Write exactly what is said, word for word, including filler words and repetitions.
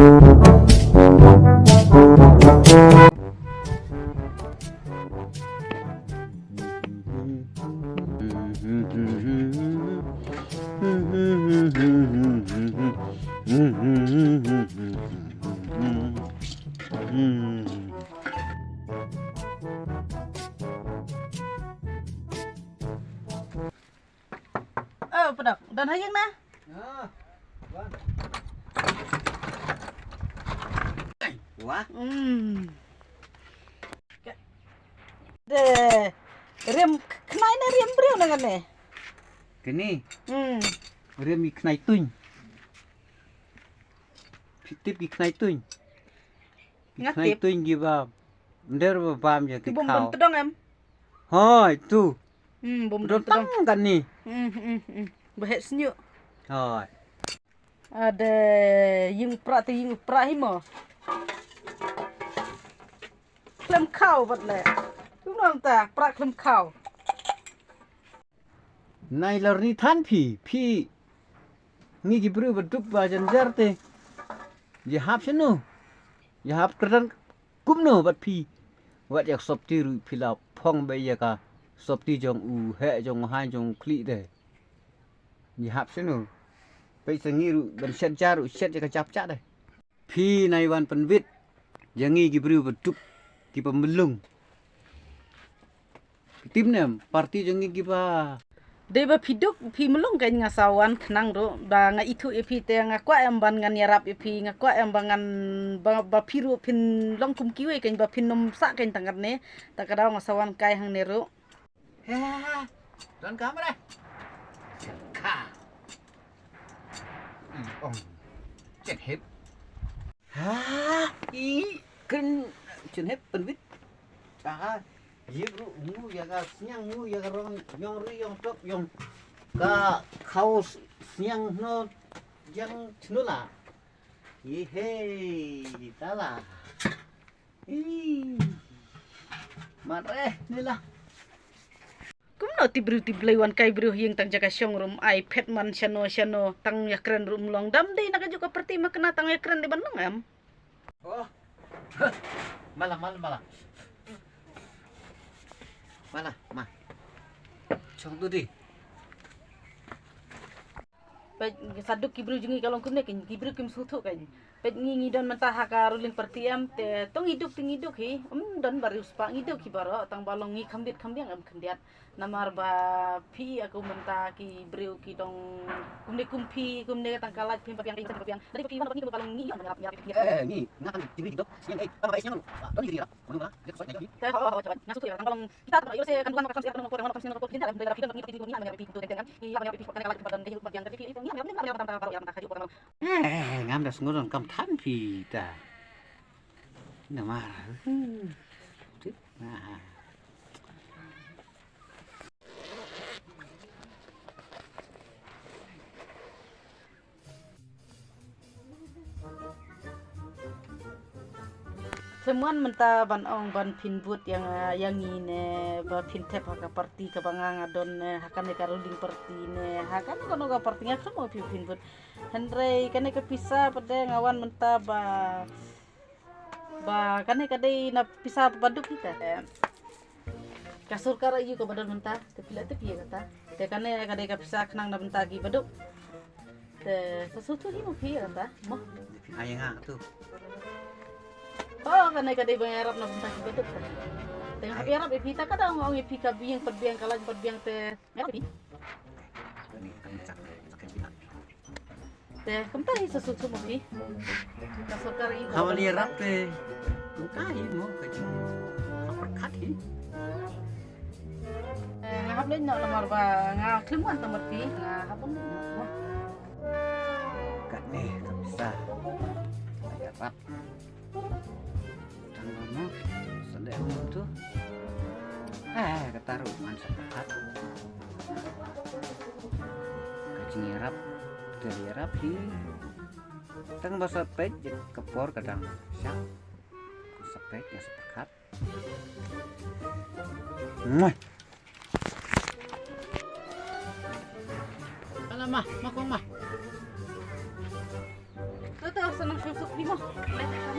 Oh, Padok, don ha ïing na? Wah. Hmm. De, riam khnai ne riam briew na kane? Kane? Hmm. Riam i khnai tuin. Phi tip ki khnai tuin. Ki khnai tuin ki ba nder ba bam ïa ki khaw. Ki bum bam tdong em? Hoi, tu. Hmm, bum bam tdong. Tang kane. Hmm, hmm, hmm. Ba het sñiuh. Hoi. Ade, ïing pra te ïing pra hi mo. Khlem khaw bad le. Kumno mynta pra khlem khaw. Nai lor ni than phi, phi. Ngi ki briew ba duk ba jynjar te. Ïa hap shano. Ïa hap kyrdan kumno bad phi. Wat ïa ka sopti ruh phi la phong ba ïa ka sopti jong u heh jong u hain jong u khlieh de. Ïa hap shano. Peit sa ngi ruh ban shet jar ruh shet ïa ka jap cha de. Phi nai wan pynwit ïa ngi ki briew ba duk ki ba mlung. Phi tip ne em, parti jong ngi ki ba. Dei ba phi duk phi mlung kein nga sa wan khnang ruh ba nga ithuh ïa phi te nga kwah em ban ngan ïarap ïa phi, nga kwah em ba ngan ba, ba phi ruh phin long kum kiwei kein ba phin ym sah kein tang katne. Ta ka daw nga sa wan kai hangne ruh. He, he, he. Don kamera. Ka. Ong. Chen hep. Ha, i, ken, chen hep pynwit. Aha. Yip ruh ngu ïa ka sniang ngu ïa ka rong yong ri yong tok yong. Ka khaw sniang no jang chnula. Ye he, tala. Ih. Mare, ni la. Kumno ti briew ti blei wan kai briew ha ïing tang jaka shong ruh ym ai phet man shano shano tang ïakren ruh ym long dam dei na ka juk ka parti ma kena tang ïakren dei ban long em. Oh. Mala, mala, mala. Mala, ma. Shong tu di. Peit sa duk ki briew jong ngi ka long kumne kein ki briew kim sngewthuh kein. Peit ngi ngi don mynta ha ka ruling party em te to ngi duk te ngi duk hi. Ym don ba riewspah ngi duk hi baroh tang ba long ngi kham bit kham biang em khyndiat. Namar ba phi aku mynta ki briew ki dong kumne kum phi kumne tang ka lait phim ba biang dei ba biang. Dei ba phi wan ba ngi ba long ngi ïa ngi ngi nga kan ki duk ngi ei tang ba ei ngi. To ngi ri ra. Te ho ho ho nga sngewthuh ïa tang ba long. Eh, ngam da sngew donkam than phi ta. Namar. Khlem wan mynta ban ong ban phin vote ïa nga ïa ngi ne ba phin thep ha ka party kaba nga nga don ne ha kane ka ruling party ne ha kane kano ka party nga khlem ong phi phin vote. Hynrei kane ka pisa pat de nga wan mynta ba Ba kane ka dei na pisa ba duk kita. Ka sorkar ayu ka ba don mynta te phi la tip ïa kata. Te kane ka dei ka pisa khnang na bynta ki ba duk. Te sa sngewthuh hi mo phi ïa kata mo. Phi ai nga tu. Oh kane ka dei ba ïarap na bynta ki ba duk. Te nga hap ïarap ïa phi ta ka dang ong ïa phi ka biang pat biang ka lait pat biang te. Nga hap ïa phi. Te kumta hi sa sngewthuh mo phi. Ka sorkar i. Hawali rap te. Kumta hi mo ka jing. Ka pyrkhat hi. Eh, nga hap leit noh namar ba nga khlem wan tang bad phi nga hap leit noh. Katne ka pisa. Ka rap. Tang ba mo, sa leh mo tu. Eh, kata ruh ngan sa pyrkhat. Ka jingïarap, ka jingïarap hi. Tang ba sa peit ïa ka por ka dang shah. Sa peit ïa sa pyrkhat. Mwah. Ala ma, ma kong ma. To to sa nang suk suk phi Mo.